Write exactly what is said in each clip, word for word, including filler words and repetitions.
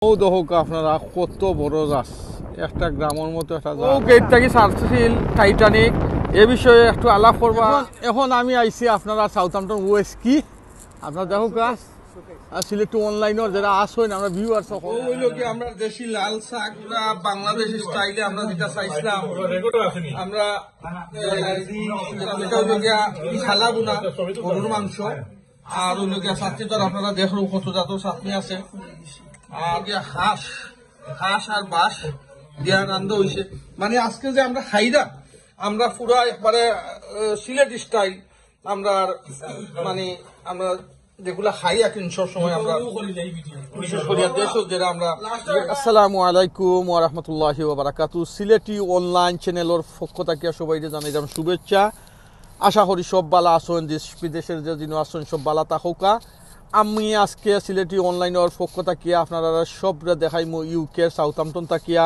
ও দেখউক্কা আপনারা, কত বড় জাহাজ, একটা গ্রামর মতো একটা জাহাজ। ও গেট থাকি ছাড়ছিল টাইটানিক, এ বিষয়ে একটু আলাপ করবা। এখন, এখন আমি আইছি আপনারা সাউথহ্যাম্পটন ওয়েস্ট কি, আপনারা দেখউক্কা, আর সিলেটি অনলাইনর যারা আছইন, আমরা ভিউয়ার্স সকল। ও অইলো কি আমরা দেশি লাল শাক, পুরা বাংলাদেশি স্টাইলে আমরা যেটা চাইছিলাম। আমরা, এ, এটা অইলো গিয়া শালা ভুনা, গরুর মাংস, আর অইলো গিয়া চাটনি তো আপনারা দেখলেন কত জাতর চাটনি আছে। আর গিয়া হাঁস, হাঁস আর বাঁশ দিয়া রান্দা অইছে। মানে আজকে যে আমরা খাইরা, আমরা পুরা একবারে, এ, সিলেটি স্টাইল। আমরা আর, মানে, আমরা যেগুলা খাই আর কি সব সময় আমরা, বিশেষ করিয়া দেশো যেটা আমরা। আসসালামু আলাইকুম ওয়া রাহমাতুল্লাহি ওয়া বারাকাতুহু। সিলেটি অনলাইন চ্যানেলর পক্ষ থাকিয়া সবাইরে জানাইলাম শুভেচ্ছা। আশা করি সব ভালা আছইন, দেশ বিদেশের যে দিনও আছইন সব ভালা থাকউক্কা। আমি আজকে সিলেটি অনলাইনর পক্ষ থাকিয়া আপনারা সবরে দেখাইমু ইউকের সাউথহ্যাম্পটন থাকিয়া।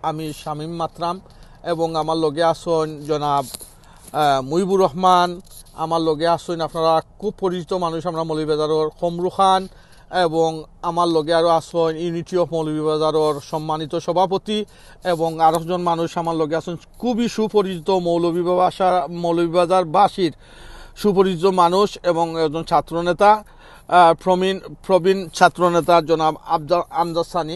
আমি শামীম মাতরাম এবং আমার লগে আছইন জনাব, আহ, মুহিবুর রহমান। আমার লগে আছইন আপনারা খুব পরিচিত মানুষ, আমরা মৌলভীবাজারর কমরু খান, এবং আমার লগে আরও আছইন ইউনিটি অফ মৌলভীবাজারর সম্মানিত সভাপতি, এবং আরেকজন মানুষ আমার লগে আছইন খুবই সুপরিচিত মৌলভীবাসা-, মৌলভীবাজারবাসীর সুপরিচিত মানুষ এবং একজন ছাত্রনেতা, আহ, প্রবীণ, প্রবীণ ছাত্রনেতা জনাব আবজা-, আমজাদ সানি।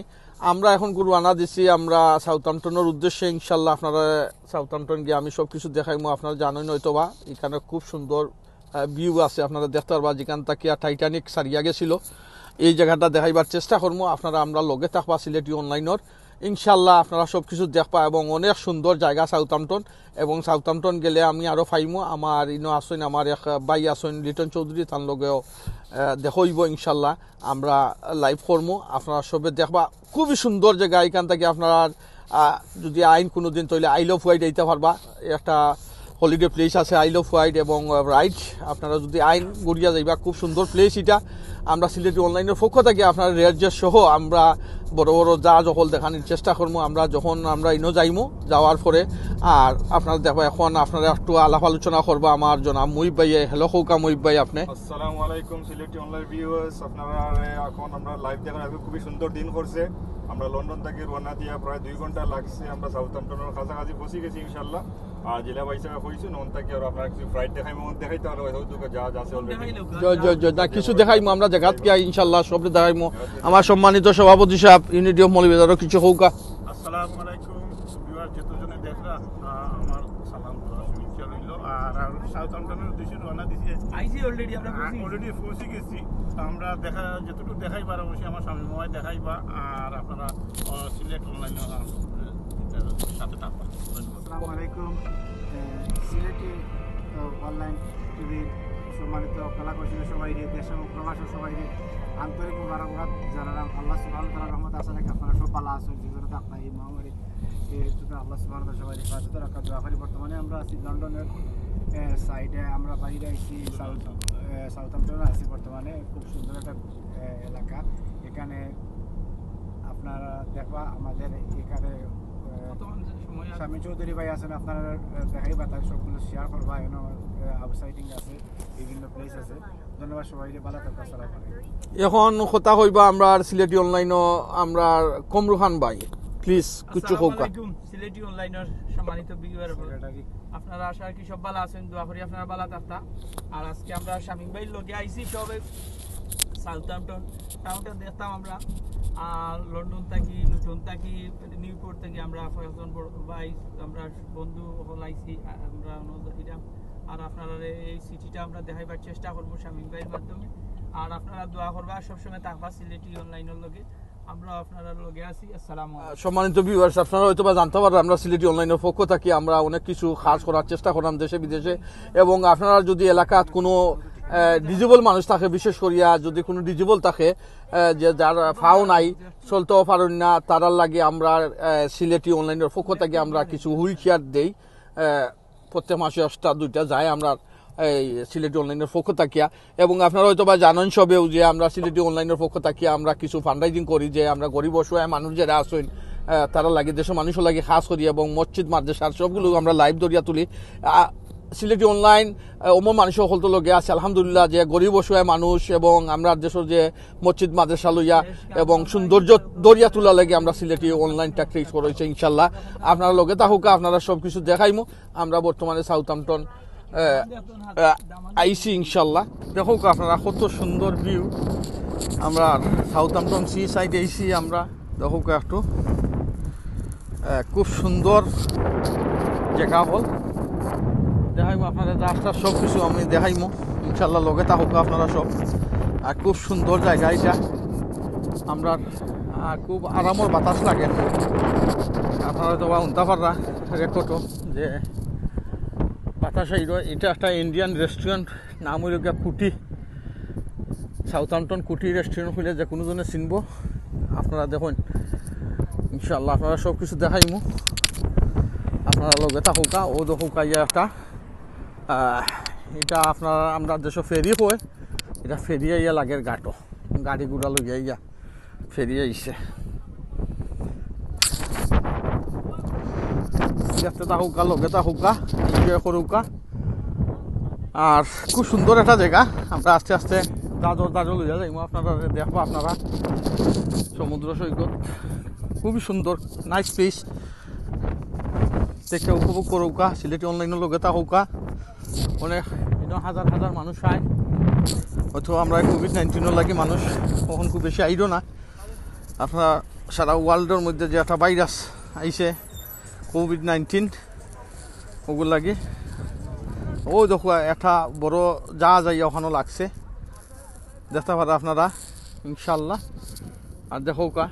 আমরা এখন রওয়ানা দিছি আমরা সাউথহ্যাম্পটনর উদ্দেশ্যে। ইনশাল্লাহ আপনারা সাউথহ্যাম্পটন গিয়া আমি সব কিছু দেখাইমু। আপনারা জানইন হয়তো বা এখানে খুব সুন্দর, আহ, ভিউ আছে, আপনারা দেখতা পারবা যেখান থাকিয়া টাইটানিক ছাড়িয়া গেছিল। এই জাগাটা দেখাইবার চেষ্টা করমু, আপনারা আমরার লগে থাকবা সিলেটি অনলাইনর। ইনশাল্লাহ আপনারা সব কিছু দেখবা এবং অনেক সুন্দর জাগা সাউথহ্যাম্পটন। এবং সাউথহ্যাম্পটন গেলে আমি আরও পাইমু, আমার ইনো আছইন, আমার এক ভাই আছইন লিটন চৌধুরী, তার লগেও, আহ, দেখা অইবো ইনশাল্লাহ। আমরা লাইভ করমু, আপনারা সবে দেখবা। খুবই সুন্দর জাগা, এখান থাকি আপনারা, আহ, যদি আইন কোনোদিন, তাইলে আইল অফ ওয়াইট আইতা পারবা। একটা হলিডে প্লেস আছে আইল অফ ওয়াইট এবং, আহ, রাইট। আপনারা যদি আইন ঘুরিয়া যাইবা, খুব সুন্দর প্লেস এটা। আমরা সিলেটি অনলাইনর পক্ষ থাকি আপনারা রেট জেট সহ আমরা বড় বড় জাহাজ অকল দেখানির চেষ্টা করমু। আমরা যখন আমরা ইনো যাইমু, যাওয়ার পরে। আর আপনারা দেখবা, এখন আপনারা একটু আলাপ আলোচনা করবা আমার জনাব মুহিব ভাইয়ে। হ্যালো কউক্কা মুহিব ভাই, আপনে। আসসালামু আলাইকুম সিলেটি অনলাইন ভিউয়ার্স, আপনারা এখন আমরা লাইভ দেখেন, আজকে খুবই সুন্দর দিন করছে। আমরা লন্ডন থাকি রওয়ানা দিয়া প্রায় দুই ঘন্টা লাগছে, আমরা সাউথহ্যাম্পটনর কাছাকাছি পৌঁছি গেছি ইনশাল্লাহ। আর জেলা ভাই সাহেব কইছইন, অন থাকি আর আপনারা কিছু ফ্লাইট দেখাইমু, অন দেখাইতা পারবা, হয়তো যা যা আছে already। জি, জি, জি, না, কিছু দেখাইমু আমরা জাগাত গিয়া ইনশাল্লাহ, সব দেখাইমু। আমার সম্মানিত সভাপতি সাহেব, ইউনিটি অফ মৌলভীবাজারও কিছু কউক্কা। আসসালামু আলাইকুম ভিউয়ার, যতজনে দেখরা, আহ, আমার সালাম, শুভেচ্ছা রইল। আর, আর সাউথহ্যাম্পটনের উদ্দেশ্যে রওনা দিছি আজকে। আইছি already, আমরা আহ, পৌঁছি গেছি। Already পৌঁছি গেছি। তো আমরা দেখা, যতটুকু দেখাইবার অবশ্যই আমার স্বামী মামায় দেখাইবা। আর আপনারা, আহ, সিলেট অনলাইন, আহ, সাথে থাকবা। ধন্যবাদ। আসসালামু আলাইকুম। আহ, সিলেটি, আহ, অনলাইন টিভির সম্মানিত কলা কৌশলী সবাইরে, দেশ এবং প্রবাসী সবাইরে আন্তরিক মোবারকবাদ জানালাম। আল্লাহ সুবহানাহু ওয়া তাআলার রহমত আশা রাখি আপনারা সব ভালা আছইন, যে যেন থাকবা এই মহামারী এই ঋতুতে আল্লাহ সুবহানাহু ওয়া তাআলা সবাইরে হেফাজতে রাখা দোয়া করি। বর্তমানে আমরা আছি লন্ডনের, এ, সাইডে, আমরা বাইরে আইছি, সাউথ, এ, সাউথহ্যাম্পটনে আছি বর্তমানে। খুব সুন্দর একটা, এ, এলাকা। এখানে আপনারা দেখবা আমাদের এখানে, এ, বর্তমান যে সময় আর স্বামী চৌধুরী ভাই আছেন, আপনারা, এ, দেখাইবা, তাই সবগুলো শেয়ার করবা। এখানে, এ, আউটসাইডিং আছে, বিভিন্ন প্লেস আছে। ধন্যবাদ সবাইকে, ভালো থাকবা, আসসালামু আলাইকুম। এখন কথা কইবা আমরার সিলেটি অনলাইনও আমরার কমরু খান ভাই, প্লিজ কিছু আসসালামু কউক্কা। আলাইকুম, সিলেটি অনলাইনর সম্মানিত ভিউয়ার, সেক্রেটারি। আপনারা আশা রাখি সব ভালা আছইন, দোয়া করি আপনারা ভালা থাকতা। আর আজকে আমরা শামীম ভাইর লগে আইছি সবে সাউথহ্যাম্পটন টাউনটা দেখতাম আমরা, আর লন্ডন থাকি, লুটন থাকি, নিউপোর্ট থাকি আমরা কয়েকজন বড় ভাই, আমরা বন্ধু অকল আইছি, আ-, আমরা অন্য জায়গা। আর আপনারা এই সিটিটা আমরা দেখাইবার চেষ্টা করবো শামীম ভাইর মাধ্যমে। আর আপনারা দোয়া করবা, সবসময় থাকবা সিলেটি অনলাইনর লগে, আমরা আপনারার লগে আছি। আসসালামু আলাইকুম। সম্মানিত ভিউয়ার্স, আপনারা হয়তো বা জানতা পাররা, আমরা সিলেটি অনলাইনর পক্ষ থাকি আমরা অনেক কিছু কাজ করার চেষ্টা করলাম দেশে বিদেশে, এবং আপনারা যদি এলাকাত কোনো, আহ, ডিজেবল মানুষ থাকে, বিশেষ করিয়া যদি কোনো ডিজেবল থাকে, আহ, যে যার পাও নাই, চলতেও পারইন না, তারার লাগি আমরা, আহ, সিলেটি অনলাইনর পক্ষ থাকি আমরা কিছু হুইল চেয়ার দেই। আহ, প্রত্যেক মাসে একটা দুইটা যায় আমরা এই সিলেটি অনলাইনর পক্ষ থাকিয়া। এবং আপনারা হয়তো বা জানইন সবেও যে আমরা সিলেটি অনলাইনর পক্ষ থাকিয়া আমরা কিছু ফান্ডরাইজিং করি, যে আমরা গরিব অসহায় মানুষ যারা আছইন, আহ, তারার লাগি, দেশর মানুষর লাগি কাজ করি এবং মসজিদ মাদ্রাসার সবগুলো আমরা লাইভ ধরিয়া তুলি। আহ, সিলেটি অনলাইন অমর মানুষ সকলতো লগে আছে, আলহামদুলিল্লাহ, যে গরিব অসহায় মানুষ এবং আমরা দেশের যে মসজিদ মাদ্রাসা লইয়া এবং সৌন্দর্য দরিয়া তোলা লাগে আমরা সিলেটি অনলাইনটা ক্রিয়েট করা হয়েছে। ইনশাল্লাহ, আপনারা লগে থাকুক, আপনারা সব কিছু দেখাইমু। আমরা বর্তমানে সাউথহ্যাম্পটন আহ, আহ, আইছি ইনশাল্লাহ। দেখুক আপনারা কত সুন্দর ভিউ। আমরা সাউথহ্যাম্পটন সি সাইডে আইছি আমরা। দেখুক একটু, আহ, খুব সুন্দর জায়গা হল। দেখাইমু আপনারা জাহাজটা সব কিছু আমি দেখাইমু ইনশাল্লাহ, লগে থাকুক আপনারা সব। আর খুব সুন্দর জায়গা এটা। আমরা আহ, খুব আরামর বাতাস লাগে। আপনারা তো বা উনতা পাররা রেকর্ডও যে বাতাস আইরো। এটা একটা ইন্ডিয়ান রেস্টুরেন্ট, নাম হইল গিয়া কুটি। সাউথহ্যাম্পটন কুটি রেস্টুরেন্ট খুলে যে কোনো জনে চিনবো। আপনারা দেখুন ইনশাল্লাহ, আপনারা সব কিছু দেখাইমু। আপনারা লগে থাকুকা। ও দেখুকা ইয়া একটা আহ, এটা আপনার আমরা দেশো ফেরি হয়, এটা ফেরি আইয়া লাগের ঘাটো, গাড়ি ঘোড়া লইয়া আইয়া ফেরি আইছে। দেখতে থাকুকা, লগে থাকুকা, এনজয় করুকা। আর খুব সুন্দর একটা জায়গা। আমরা আস্তে আস্তে দাদর দাদর লইয়া যাইমু, আপনারা দেখবা আপনারা সমুদ্র সৈকত, খুবই সুন্দর, নাইস প্লেস। দেখে উপভোগ করুকা, সিলেটি অনলাইনর লগে থাকুকা। অনেক, ইনো হাজার হাজার মানুষ আয়, হয়তো আমরা কোভিড নাইন্টিনর লাগি মানুষ অখন খুব বেশি আইরো না। আপনারা সারা ওয়ার্ল্ডর মধ্যে যে একটা ভাইরাস আইছে কোভিড নাইন্টিন, ওগুর লাগি। ও দেখো একটা বড় জাহাজ আইয়া ওখানো লাগছে, দেখতে পারা আপনারা ইনশাল্লাহ। আর দেখুকা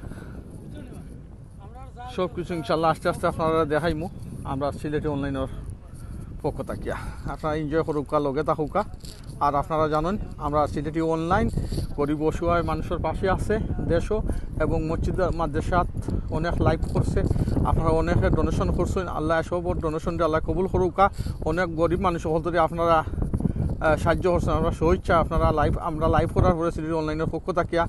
সব কিছু ইনশাল্লাহ আস্তে আস্তে আপনারা দেখাইমু আমরা সিলেটি অনলাইনর পক্ষ থাকিয়া। আপনারা এনজয় করুকা, লগে থাকুকা। আর আপনারা জানেন আমরা সিলেটি অনলাইন গরিব অসহায় মানুষের পাশে আছে দেশও, এবং মসজিদ মাদ্রাসাত অনেক লাইভ করছে, আপনারা অনেকে ডোনেশন করছেন। আল্লাহ সব ডোনেশনটা আল্লাহ কবুল করুকা। অনেক গরিব মানুষ হকলতরে আপনারা আহ, সাহায্য করছেন। আমরা স্বইচ্ছা আপনারা লাইভ, আমরা লাইভ করার পরে সিলেটি অনলাইনর পক্ষ থাকিয়া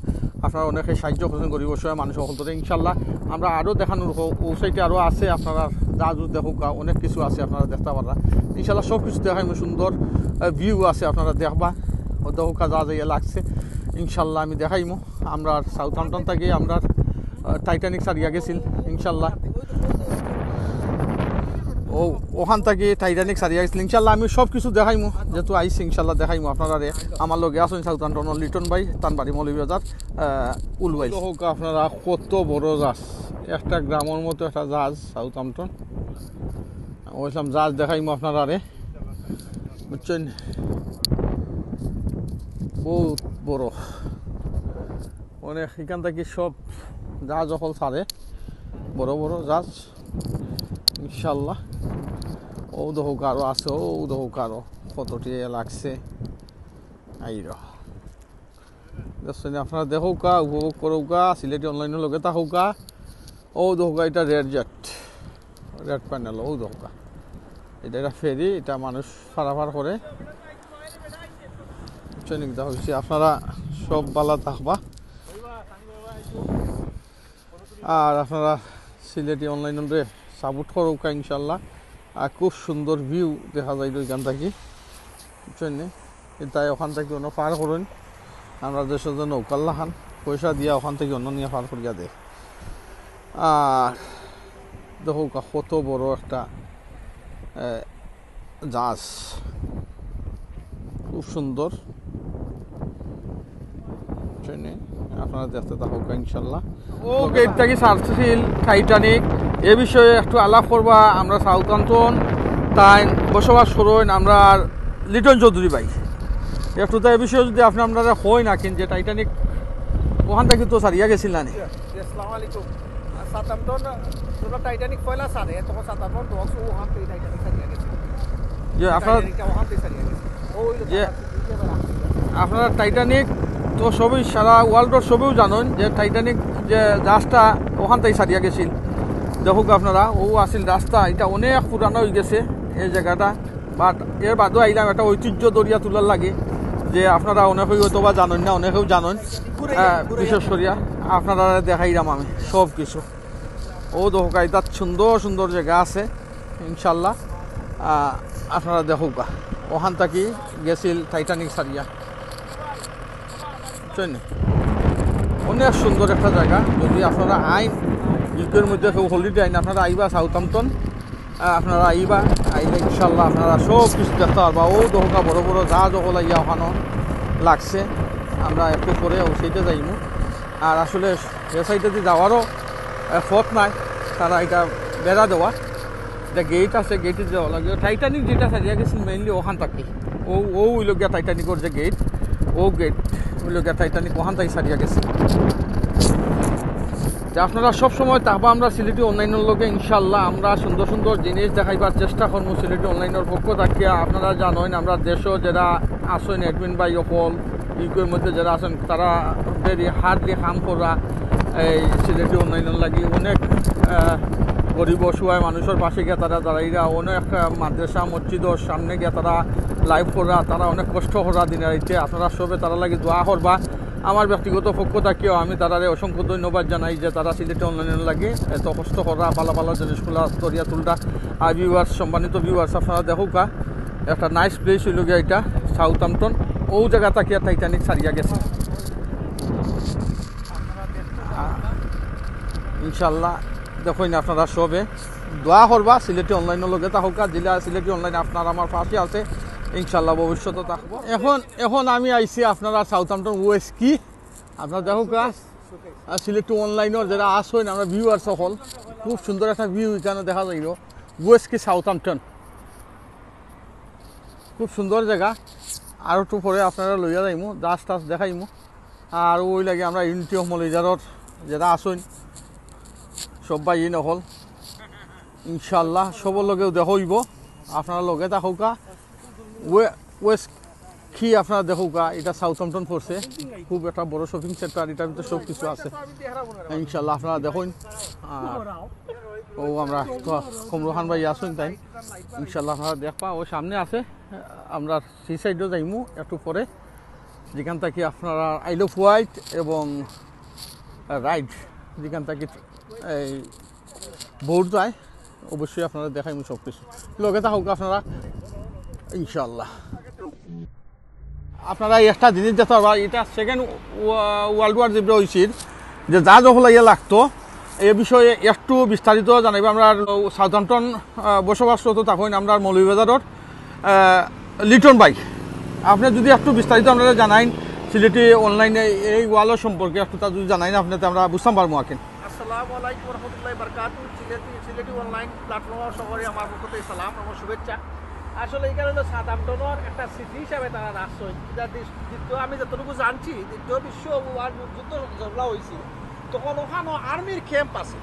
আপনারা অনেকে সাহায্য করছেন গরিব অসহায় মানুষ হকলতরে। ইনশাল্লাহ আমরা আরও দেখানোর হ-, ও সাইডে আরও আছে, আপনারা যা যুর দেখুকা, অনেক কিছু আছে আপনারা দেখতে পাররা। ইনশাল্লাহ সব কিছু দেখাইমু, সুন্দর ভিউ আছে আপনারা দেখবা। ও দেখুকা যা যাইয়া লাগছে, ইনশাল্লাহ আমি দেখাইমু। আমরা সাউথহ্যাম্পটন থাকি আমরা আহ, টাইটানিক ছাড়িয়া গেছিল ইনশাল্লাহ। ও, ওখান থাকি টাইটানিক ছাড়িয়া গেছিল ইনশাল্লাহ। আমি সব কিছু দেখাইমু, যেহেতু আইছি ইনশাল্লাহ দেখাইমু আপনারারে। আমার লগে আছেন সাউথহ্যাম্পটনর লিটন ভাই, তান বাড়ি মৌলভীবাজার, আহ, উলুয়াইল। তো হোক আপনারা কত বড় জাহাজ, একটা গ্রামের মতো একটা জাহাজ সাউথহ্যাম্পটন। ওইসলাম জাহাজ দেখাইমু আপনারারে, বুঝছেন, বহুত বড়। অনেক এখান থাকি সব জাহাজ হকল ছাড়ে, বড় বড় জাহাজ ইনশাল্লাহ। ও দেখুক আরো আছে, ও দেখুক আরো কতটি লাগছে। আইরো দেখছেন আপনারা, দেখুকা, উপভোগ করুকা, সিলেটি অনলাইনর লগে থাকুকা। ও দেখুকা, এটা রেড জেট, রেড প্যানেল, ও দেখুকা, এটা একটা ফেরি, এটা মানুষ পারাপার করে। বুঝছেন, এটা হচ্ছে আপনারা সব বালা থাকবা। আর আপনারা সিলেটি অনলাইনরে সাপোর্ট করুকা ইনশাল্লাহ। আর খুব সুন্দর ভিউ দেখা যায় ওইখান থাকি, বুঝছেন নি? তাই ওখান থাকি অন্য পার করইন, আমরা দেশের জন্য নৌকার লাখান পয়সা দিয়া ওখান থাকি অন্য নিয়া পার করিয়া দেয়। আর দেখুকা কত বড় একটা, এ, জাহাজ, খুব সুন্দর। ট্রেনে আপনারা দেখতে থাকুক ইনশাল্লাহ। ও গেট থাকি ছাড়ছিল টাইটানিক, এ বিষয়ে একটু আলাপ করবা আমরা সাউথহ্যাম্পটন তাই বসবাস করইন আমরা লিটন চৌধুরী ভাই। একটু তো এ বিষয়ে যদি আপনি আপনারা কই না, কিন্তু যে টাইটানিক ওখান থাকি তো ছাড়িয়া গেছিল না নি? জি, আসসালামু আলাইকুম। আর সাউথহ্যাম্পটন, যখন টাইটানিক পয়লা ছাড়ে, তখন সাউথহ্যাম্পটন ডকস ওখান থেকে টাইটানিক ছাড়িয়া গেছে। জি, আপনারা টাইটানিকটা ওখান থেকে ছাড়িয়া গেছে। ওই যে যে আপনারা টাইটানিক তো সবই সারা ওয়ার্ল্ডর সবেও জানেন যে টাইটানিক যে জাহাজটা ওখান থেকে ছাড়িয়া গেছিল। দেখুক আপনারা, ও আছিল রাস্তা, এটা অনেক পুরানো হয়ে গেছে এই জায়গাটা। বাট এর বাদেও আইলাম একটা ঐতিহ্য দরিয়া তোলার লাগে, যে আপনারা অনেকেই হয়তো বা জানেন না, অনেকেও জানেন। আহ, বিশেষ করিয়া আপনারা দেখাইলাম আমি সব কিছু। ও দেখুকা, ইতাত সুন্দর সুন্দর জায়গা আছে ইনশাল্লাহ। আহ, আপনারা দেখউক্কা, ওখান থাকি গেছিল টাইটানিক ছাড়িয়া, বুঝছইন নি? অনেক সুন্দর একটা জাগা। যদি আপনারা আইন, ইউকের মধ্যে কেউ হলিডে আইন, আপনারা আইবা সাউথহ্যাম্পটন, আহ, আপনারা আইবা, আইলে ইনশাল্লাহ আপনারা সব কিছু দেখতা পারবা। অউ দেখউক্কা বড় বড় জাহাজ অকল আইয়া ওখানো লাগছে। আমরা একটু পরে অউ সাইডে যাইমু। আর আসলে এ সাইডেদি যাওয়ারও, আহ, পথ নাই, তারা ইটা বেড়া দেওয়া, ইটা গেট আছে, গেটে যাওয়া লাগে। টাইটানিক যেটা ছাড়িয়া গেছিল mainly ওখান থাকি, অউ, অউ অইলো গিয়া টাইটানিকর যে গেট, অউ গেট অইলো গিয়া টাইটানিক ওখান থাকি ছাড়িয়া গেছিল। তে আপনারা সব সময় থাকবা আমরা সিলেটি অনলাইনর লগে, ইনশাল্লাহ আমরা সুন্দর সুন্দর জিনিস দেখাইবার চেষ্টা করমু সিলেটি অনলাইনর পক্ষ থাকিয়া। আপনারা জানইন আমরা দেশো যেরা আছইন অ্যাডমিন ভাই অকল, ইউকের মধ্যে যেরা আছইন, তারা very hardly কাম কররা এই সিলেটি অনলাইনর লাগি। অনেক, আহ, গরিব অসহায় মানুষর পাশে গিয়া তারা দাঁড়াইরা, অনেক, আহ, মাদ্রাসা মসজিদর সামনে গিয়া তারা লাইভ কররা, তারা অনেক কষ্ট কররা দিনে রাইতে। আপনারা সবে তারার লাগি দোয়া করবা। আমার ব্যক্তিগত পক্ষ থাকিও আমি তারারে অসংখ্য ধন্যবাদ জানাই যে তারা সিলেটি অনলাইনর লাগি এত কষ্ট কররা, ভালা ভালা জিনিসগুলা ধরিয়া তুলরা। আর ভিউয়ার্স, সম্মানিত ভিউয়ার্স, আপনারা দেখউক্কা, একটা নাইস প্লেস অইলো গিয়া ইটা সাউথহ্যাম্পটন। অউ জাগা থাকিয়া টাইটানিক ছাড়িয়া গেছে। আহ, ইনশাল্লাহ দেখইন আপনারা সবে দোয়া করবা, সিলেটি অনলাইনর লগে থাকউক্কা। যেলা সিলেটি অনলাইন আপনার আমার পাশে আছে, ইনশাল্লাহ ভবিষ্যতে থাকবো। এখন, এখন আমি আইছি আপনারা সাউথহ্যাম্পটন ওয়েস্ট কি, আপনারা দেখউক্কা, আহ, সিলেটি অনলাইনর যেরা আছইন আমরা ভিউয়ার্স অকল, খুব সুন্দর একটা ভিউ ইখানো দেখা যাইলো। ওয়েস্ট কি সাউথহ্যাম্পটন, খুব সুন্দর জাগা। আর একটু পরে আপনারারে লইয়া যাইমু, জাহাজ টাজ দেখাইমু। আর অউ লাগি আমরা ইউনিটি অফ মৌলভীবাজারর যেরা আছইন সব ভাইয়াইন অকল, ইনশাল্লাহ সবর লগেও দেখা অইবো। আপনারা লগে থাকউক্কা। ওয়ে-, ওয়েস্ট কি আপনারা দেখউক্কা, ইটা সাউথহ্যাম্পটন পড়ছে, খুব একটা বড় শপিং সেন্টার, ইটার ভিতরে সব কিছু আছে। ইনশাল্লাহ আপনারা দেখইন। আর অউ আমরা তো কমরুল খান ভাই আছইন তাইন, ইনশাল্লাহ আপনারা দেখবা। অউ সামনে আছে, আমরা সি সাইডও যাইমু একটু পরে, যেখান থাকি আপনারা আইল অফ ওয়াইট এবং রাইড, যেখান থাকি এই বোর্ড যায়, অবশ্যই আপনারারে দেখাইমু সব কিছু। লগে থাকউক্কা আপনারা, ইনশাআল্লাহ। আপনারা একটা জিনিস দেখতা পারবা, ইটা সেকেন্ড ওয়ার্ল্ড ওয়ার যেটা অইছিল, যে জাহাজ অকল আইয়া লাগতো, এ বিষয়ে একটু বিস্তারিত জানাইবা আমরার সাউথহ্যাম্পটন, আহ, বসবাসরত থাকইন আমরার মৌলভীবাজারর, আহ, লিটন ভাই। আপনে যদি একটু বিস্তারিত আমরারে জানাইন, সিলেটি অনলাইনে এই ওয়ালর সম্পর্কে একটু তা যদি জানাইন, আপনে তে আমরা বুঝতাম পারমু আকিন। আসসালামু আলাইকুম ওয়া রাহমাতুল্লাহি ওয়া বারাকাতুহু। সিলেটি, সিলেটি অনলাইন প্ল্যাটফর্ম সকলরে আমার পক্ষ থাকি সালাম এবং শুভেচ্ছা। আসলে ইখান অইলো সাউথহ্যাম্পটনর একটা স্মৃতি হিসাবে তারা রাখছে। ইটা দ্বিত-, দ্বিতীয়, আমি যতটুকু জানছি, দ্বিতীয় বিশ্ব ওয়ার যুদ্ধ যেগুলা অইছে, তখন ওখানো আর্মির ক্যাম্প আছে,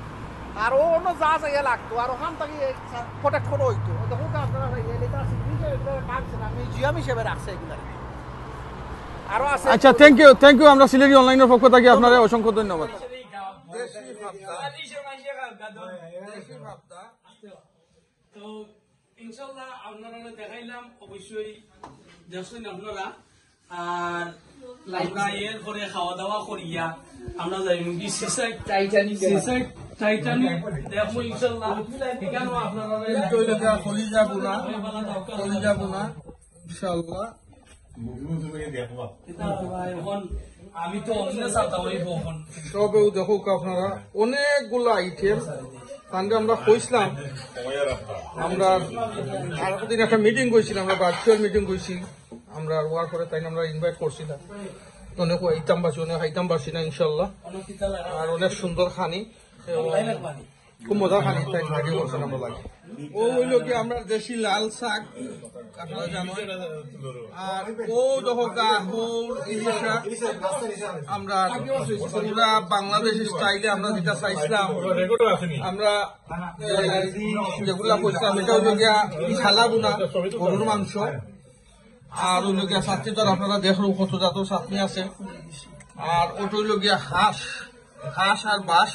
আর অউ অন্য জাহাজ আইয়া লাগতো, আর ওখান থাকি প্রোটেক্ট করা অইতো। দেখউক্কা আপনারা, এই লেখা আছে, মিউজিয়াম হিসেবে রাখছে এগুলা। আরো আছে। আচ্ছা, থ্যাংক ইউ, থ্যাংক ইউ। আমরা সিলেটি অনলাইনর পক্ষ থাকি আপনারে অসংখ্য ধন্যবাদ। দেশি ভাবনা। দেশি ভাবনা। তো ইনশাআল্লাহ আপনারারে দেখাইলাম, অবশ্যই দেখছইন আপনারা। আর আমরা এরপরে খাওয়া দাওয়া করিয়া আমরা যাইমু কি সিসাইড, টাইটানিক সিসাইড, টাইটানিক দেখমু ইনশাআল্লাহ। ইখানো আপনারা এই তো অইলো গিয়া কলিজা ভুনা, কলিজা ভুনা, ইনশাআল্লাহ। এখন আমি তো অন্য সাথে অইব এখন। সবেও দেখউক্কা আপনারা, অনেকগুলা আইটেম। তানরে আমরা কইছিলাম, আমরা আরেকদিন একটা মিটিং কইছিলাম, আমরা ভার্চুয়াল মিটিং কইছি, আমরা ওয়ার পরে তাইন আমরা ইনভাইট করছিলাম। অনেক আইতাম পারছি, অনেক আইতাম পারছি না ইনশাআল্লাহ। আর অনেক সুন্দর খানি। খুব মজার খানি, তাই রেডি করছেন আমরা লাগে। অউ অইলো কি আমরার দেশি লাল শাক, আপনারা জানইন। আর অউ দেখউক্কা, অউ ইলিশা, আমরা পুরা বাংলাদেশি স্টাইলে আমরা যেটা চাইছিলাম, আমরা, এ, যেগুলা কইছিলাম, ইটা অইলো গিয়া কালা ভুনা, গরুর মাংস, আর অইলো গিয়া চাটনি তো আপনারা দেখলেন কত জাতর চাটনি আছে। আর অটা অইলো গিয়া হাঁস, হাঁস আর বাঁশ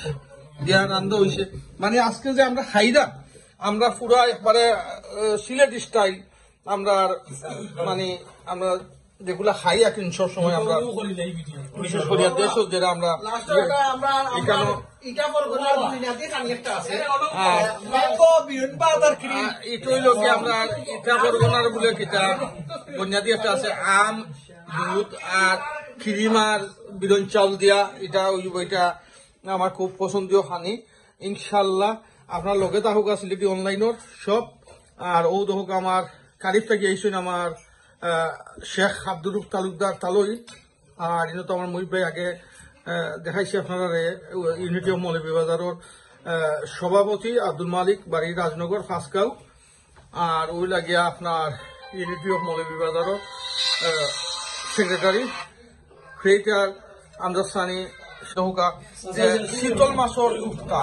দিয়া রান্দা অইছে। মানে আজকে যে আমরা খাইরাম, আমরা পুরা একবারে, আহ, সিলেটি স্টাইল, আমরা আর, মানে, আমরা যেগুলা খাই আর কি সব সময় আমরা, বিশেষ করিয়া দেশো যেটা আমরা লাস্টে ওটা আমরা, আমরা এখানে ইটা পরগনার বুনিয়াদি খানি একটা আছে। হ্যাঁ। ম্যাঙ্গো, বিরুন পাতা, ক্রিম। আহ, ইটা অইলো কি আমরা ইটা পরগনার বুলে কিতা বুনিয়াদি একটা আছে, আম, দুধ আর ক্রিম আর বিরুন চাউল দিয়া, ইটা ওই বইটা আমার খুব পছন্দীয় খানি। ইনশাআল্লাহ আপনারা লগে থাকউক্কা সিলেটি অনলাইনর সব। আর অউ দেখউক্কা আমার কারিফ থাকি আইছইন আমার, আহ, শেখ আব্দুর রউফ তালুকদার তালই। আর ইনো তো আমার মুহিব ভাই আগে, আহ, দেখাইছি আপনারারে, ইউনিটি অফ মৌলভীবাজারর, আহ, সভাপতি আব্দুল মালিক, বাড়ি রাজনগর, ফাঁসগাঁও। আর অউ লাগিয়া আপনার ইউনিটি অফ মৌলভীবাজারর, আহ, সেক্রেটারি ক্রিয়েটার আন্দাজ সানি সহকা, যে শীতল মাছর কুফতা,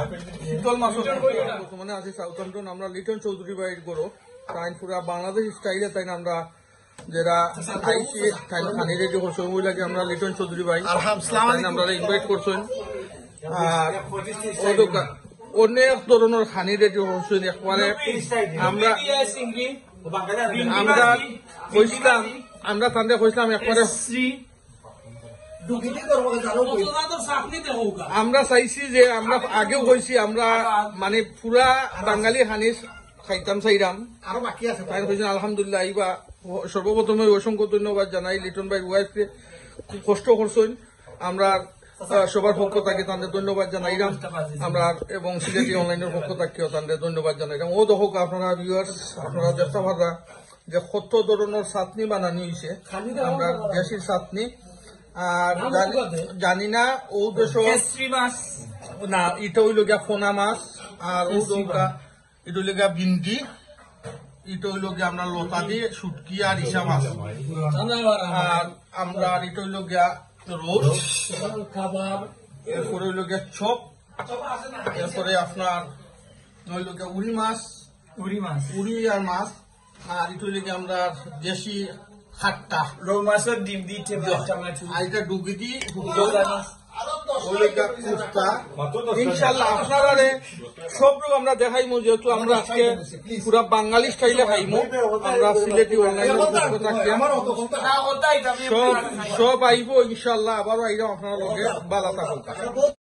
শীতল মাছর কুফতা। বর্তমানে আছি সাউথহ্যাম্পটন, আমরা লিটন চৌধুরী ভাইর ঘরো। তাইন পুরা বাংলাদেশ স্টাইলে তাইন আমরা যেরা আইছি, তাইন খানি রেডি করছইন, অউ লাগি আমরা লিটন চৌধুরী ভাই, আলহাম, সালাম তাইন আলাইকুম। আমরা ইনভাইট করছইন। আর অউ দেখউক্কা অনেক ধরনর খানি রেডি করছইন একবারে। আমরা, আমরা কইছিলাম, আমরা তানরে কইছিলাম একবারে আমরা চাইছি যে, আমরা আগেও কইছি, আমরা মানে পুরা বাঙালি খানি খাইতাম চাইরাম। আরো বাকি আছে। তাইন কইছইন, আলহামদুলিল্লাহ, ইবা সর্বপ্রথমে অসংখ্য ধন্যবাদ জানাই লিটন ভাইর ওয়াইফরে, খুব কষ্ট করছইন। আমরা, আহ, সবার পক্ষ থাকি তানরে ধন্যবাদ জানাইরাম, আমরা এবং সিলেটি অনলাইনর পক্ষ থাকিও তানরে ধন্যবাদ জানাইরাম। অউ দেখউক্কা আপনারা ভিউয়ার্স, আপনারা দেখতা পাররা যে কত ধরনর চাটনি বানানি অইছে, আমরা দেশি চাটনি। আর জানি, জানি না অউ দেশো কেশরি মাছ, না, ইটা অইলো গিয়া পোনা মাছ। আর অউ দেখউক্কা, ইটা অইলো গিয়া ভিন্ডি, ইটা অইলো গিয়া আমরা লতা দি শুটকি আর ইসা মাছ। আর আমরা, আর ইটা অইলো গিয়া রোস্ট, এরপরে অইলো গিয়া চপ, এরপরে আপনার অইলো গিয়া উড়ি মাছ, উড়ি মাছ। উড়ি আর মাছ। আর ইটা অইলো গিয়া আমরা দেশি খাট্টা। রউ মাছর ডিম দি ইটা বানাইছি। আর ইটা ডুগি দি, অইলো গিয়া কুফতা। ইনশাআল্লাহ আপনারারে সব রকম আমরা দেখাইমু, যেহেতু আমরা আজকে পুরা বাঙালি স্টাইলে খাইমু। আমরা সিলেটি অনলাইনর পক্ষ থাকি সব, সব আইবো ইনশাআল্লাহ, আবারও আইরাম আপনারার লগে। বালা থাকউক্কা।